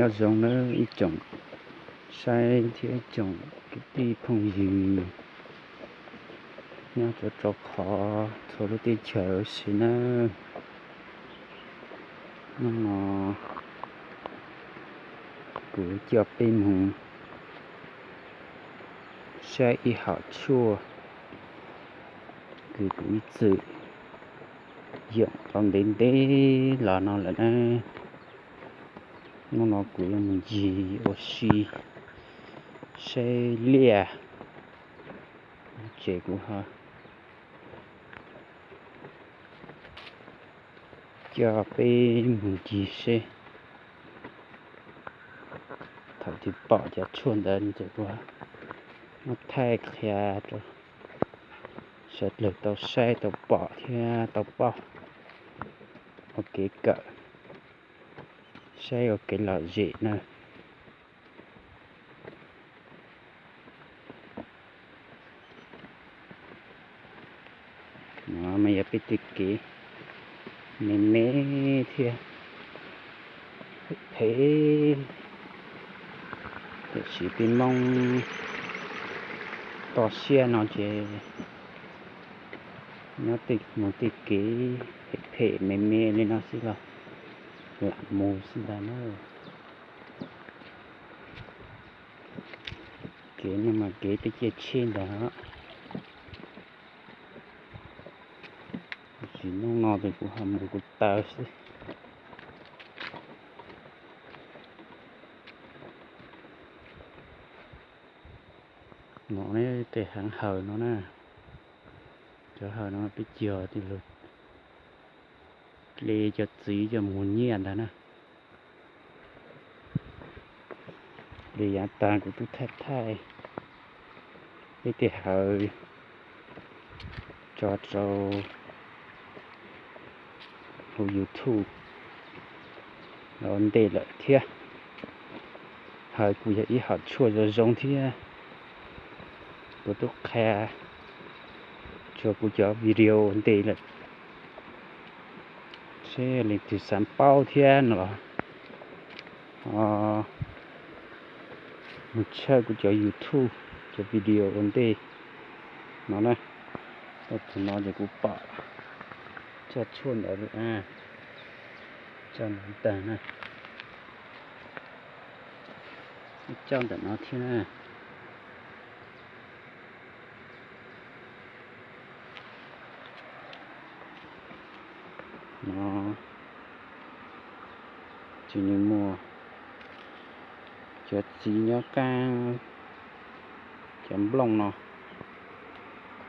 Nyob zoo nawb ib tsoom saib thiab ib tsoom kwv tij phooj ywg nyob rau rau qhov txhua lub teb chaws si nawb. Hnub no kuv coj peb mus saib ib hom tshuaj kws kuv ib txwm yoom tau ntev ntev los no lawm na. Hnub no kuv yuav mus ncig ua si saib liaj, ces kuv ho coj peb mus ncig seb. Thaum twg pom cov tshuaj ntawd ces kuv muab thaij qhia rau sawv daws tau saib tau pom thiab tau paub ua kev kawm, saib ua kev lom zem na. No mas yog peb tej kev me me thiab phem, tiam sis peb Hmoob toj siab no ces nyob tej mus tej kev phem phem me me li no xwb los lam mus xwb ntag na. Kev no mas kev peb caij tsheb ntag. Tam sim hnub no ces kuv ho mus kuv taw xwb. No tej haav hawm no na, cov hawm no peb cog tej lug dle cov txiv coj mus nyiaj ntag na. Dle yav tag kuv twb thaij thaij peb tej hawm tso rau hauv YouTube los ua ntej lawm thiab. Hawm kuj yog ib hom tshuaj zoo zoo thiab, kuv twb qha tso kuv cov video ua ntej lawm, seb leej twg xav paub thiab no los mus tshawb kuv cov YouTube, cov video ua ntej no na. Thaum no ces kuv pom cov tshuaj ntawd, cov ntawd tag na, cov ntawm no thiab na. No tsis nws muaj cov txiv nyob qab cov nplooj no,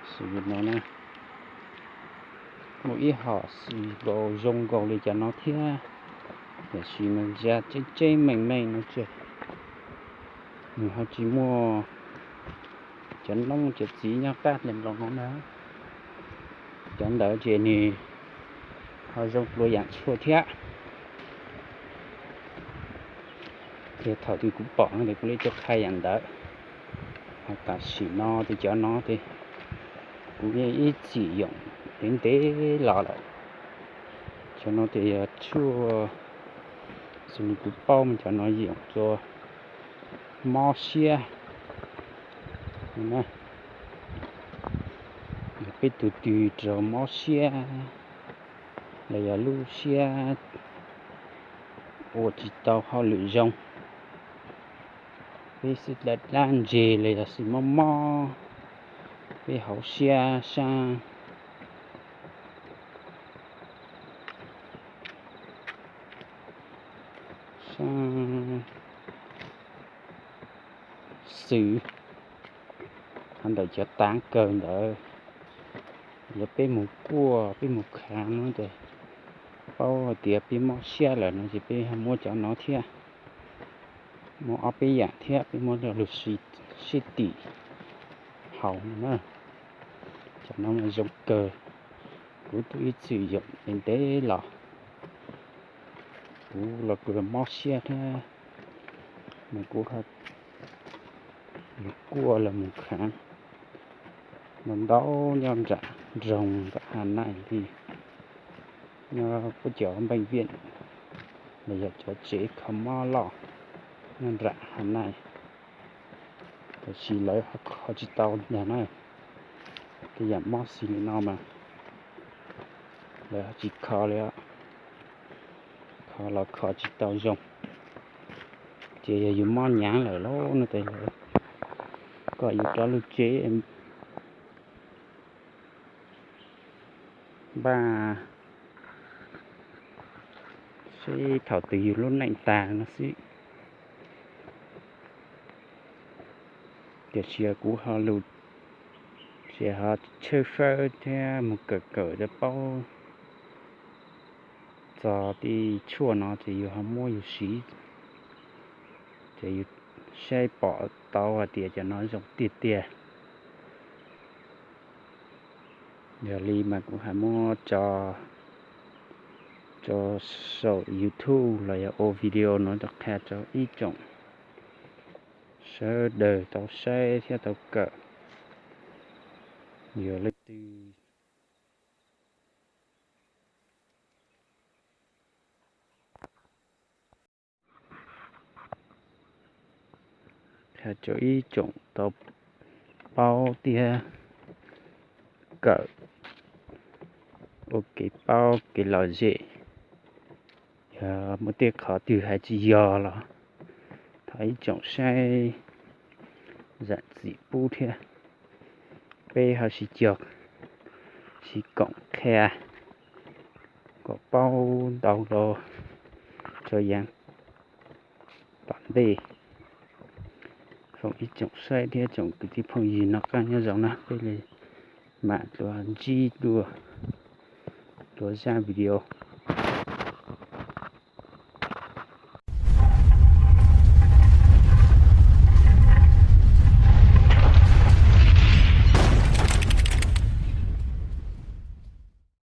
xws li no na. Muaj ib hom xws nkaus zoo nkaus li cov no thiab, tiam sis nws ntsia tseeb tseeb meej meej no ces nws ho tsis muaj cov noob cov txiv nyob qab li nplooj no na. Cov ntawd ces nws ho zoo dua yam tshuaj thiab. Ces thaum twg kuv pom no ces kuv li tuaj qha yam ntawd. Ho tam sim no ces cov no ces kuv yeej ib txwm yoom ntev ntev los lawm. Cov no ces yog tshuaj, xws li kuv paub mas cov no yoom rau mob siab. Yog peb tus twg raug mob siab los yog lub siab ua tsis tau hauj lwm zoo, peb xwb dab dab ntseg los yog xwb mob mob, peb hauv siab sab, sab xwb, ho ntawm cov taav kawg ntawd, yog peb mus kuaj peb mus khav no ces paub hais tias peb mob siab lawm no ces peb muab cov no thiab, muab ob peb yam thiab peb muab coj lug sib tim haus no na. Cov no mas zoo kawg, kuv twb ib txwm yoom ntev ntev los, kuv los kuv los mob siab thiab, mas kuv mus kuaj los mus khav ntau ntau nyob nram nroog nram Has Nais li, nyob puab cov npeej viaj los yog cov tsev kho mob loj. Nyob nram hav nais, tab sis lawv ho tsis tau ntag na. Tej yam mob xws li no mas lawv ho tsis kho li, kho los kho tsis tau zoo. Ces yog yus mob nyav lawm lauj no ces lawv kom yus rov lub tsev npaj seb thaum twg yus lub neej tag no xwb. Tiam sis kuv ho lus, ces ho tshawb fawb thiab mus kawm kawm rau paub txog tej tshuaj no ces yus ho muab yus siv, ces yus saib pom tau hais tias cov no zoo tiag tiag. Yog li mas kuv hais muab tso, tso saum YouTube los yog ua video no rau qhia rau ib tsoom sawv daws tau saib thiab tau kawm. Yog leej twg qhia rau ib tsoom tau paub thiab kawm ua kev paub kev lom zem. Yog muaj tej qhov twg hais tsis yog los thov ib tsoom saib zam txim pub thiab. Peb ho sib cog sib koom qhia kom paub ntau los rau yav tom ntej. Foom ib tsoom saib thiab tsoom kwv tij phooj ywg noj qab nyob zoo na, peb li mam dua ntsib dua dua zaj video.